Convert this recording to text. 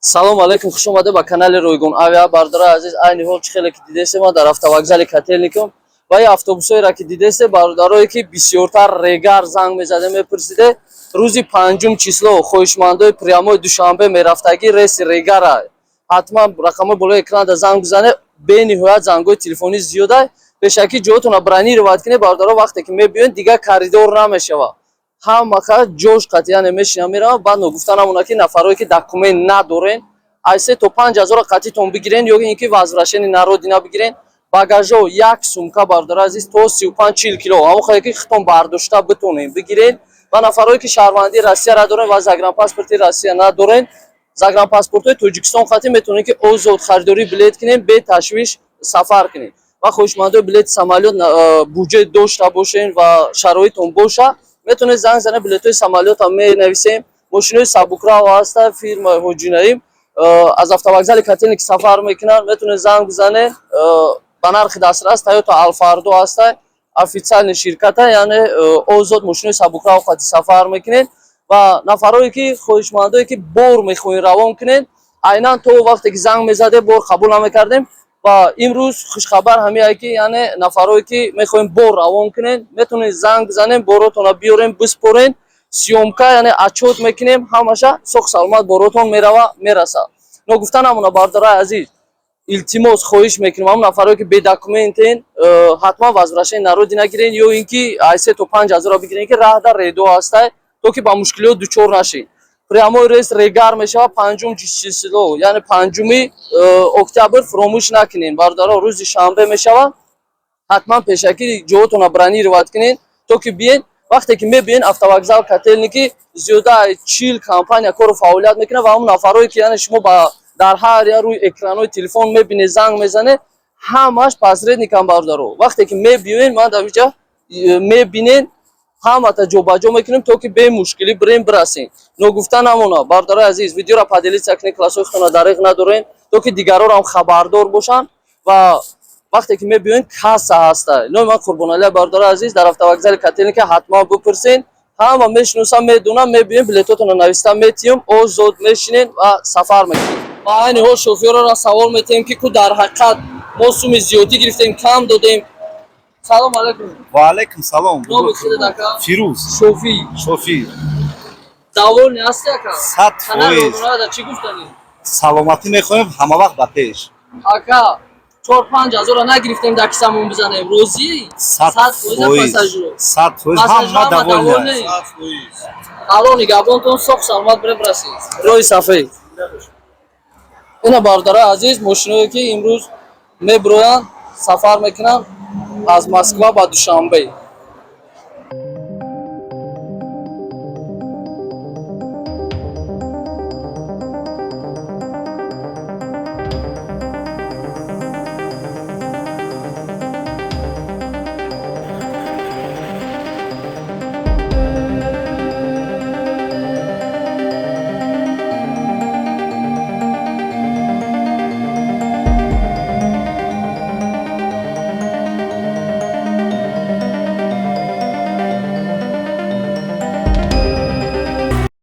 Салом алейкум, хуш омада ба канали Ройгон Авиа. Бародарои азиз, айни ҳол чӣ хеле ки дидесте, ман дар автовокзали Котельниково ва ин автобусҳоеро ки дидесте, бародарое ки бисёртар Регар занг мезаде, мепурсиде, рӯзи панҷум число хоҳишмандои прямой Душанбе мерафтагӣ, рейси Регара ҳатман рақамҳои болои экранда занг бизане. Бениҳоят зангҳои телефонӣ зиёда. Пешакӣ ҷоотонро бронировать кунед, бародаро. Вақте ки мебиёед, дигар коридор намешавад, ҳамака ҷош қатъияне мешинам, меравам. Баъд ногуфта намонад, ки нафарое ки документ надорен, аз 3 то 5 ҳазора қатъитон бигирен ё ин ки возвращение на родина бигирен. Багажо як сумка, бародари азиз, то 35-40 кило, ҳамон хеле ки худтон бардошта битонем, бигирен. Ва нафарое ки шаҳрвандии Россияра дорен ва загранпаспорти Россия надорен, загранпаспортҳои Тоҷикистон қатъӣ метавонед, ки озод харидорӣ билет кунем, беташвиш сафар кунем. Ва хоҳишмандои билети самолёт, буҷет дошта бошен ва шароитон боша, метавонед занг занед, билетҳои самолётам менависем. Мошинои сабукрав ҳаста, фирмаи Ҳоҷинаим, аз автовокзали Котельники сафар мекунанд, метавонед занг бизанед, ба нархи дастрас. Тойота Алфардо ҳаста, официальный ширката, яъне озод мошинои сабукрав қати сафар мекунед. Ва нафарое ки хоҳишмандое ки бор мехоҳед равон кунед, айнан то вақте ки занг мезаде, бор қабул намекардем. Ва имрӯз хушхабар ҳамие ки, яъне нафарое ки мехоҳем бор равон кунед, метавонед занг бизанем, боротонро биёрем, биспорен, съёмка, яъне отчёт мекунем, ҳамаша соғ саломат боротон мерава, мераса. Ногуфта намона, бародарои азиз, илтимос, хоҳиш мекунем, ҳамон нафарое ки бедокументен, ҳатман возвращение на родина гирен ё ин ки аз 3 то 5 ҳазора бигирен, ки раҳда редо ҳастай, то ки ба мушкилиёт дучор нашед. Прямой рейс Регар мешавад панҷум число, яъне панҷуми октябр. Фуромӯш накунен, бародаро, рӯзи шанбе мешавад. Ҳатман пешакӣ ҷоотонро бронировать кунен, то ки биен. Вақте ки мебиен, автовокзал Котельники зиёда 40 компания кору фаъолият мекунад. Ва ҳамон нафарое ки, яъне шумо ба дар ҳар як рӯи экранҳои телефон мебинед, занг мезанед, ҳамаш посредникам, бародаро. Вақте ки мебиёен, ман дар инҷа мебинен, ҳамата ҷобаҷо мекунем, то ки бемушкилӣ бирем, бирасем. Ногуфта намона, бародарои азиз, видеоро поделиться кунед, классҳои худтонро дариқ надорен, то ки дигарорам хабардор бошанд. Ва вақте ки мебиёен, касса ҳаста. Номи ман Қурбоналия, бародарои азиз. Дар автовокзали Котельники ҳатман бипурсен, ҳама мешиносам, медонам. Мебиёем, билетотонро нависта метиҳем, озод мешинен ва сафар мекунем. Ва айни ҳол шофёрро савол метиҳем, ки ку дар ҳақиқат мо суми зиёдӣ гирифтем, кам додем. Салом алейкум. Ва алейкум салом. Номи худат, ака? Фирӯз. Шофӣ? Шофир. Довольный ҳасти, ака? Сад Канал фоиз. Ройгонада чӣ гуфтанӣ? Саломатӣ мехоҳем, ҳама вақт ба пеш. Ака, 4-5 ҳазора нагирифтем, дар кисамон бизанем, розӣ? Сад 100% фоиз. Пассажиро? 100%, ҳама довольны. Алло нигаҳбонтон, соғ саломат бирем, бирасед. Роҳи сафед. Ина, бародарои азиз, мошиное ки имрӯз мебироянд, сафар мекунанд аз Москва ба Душанбе.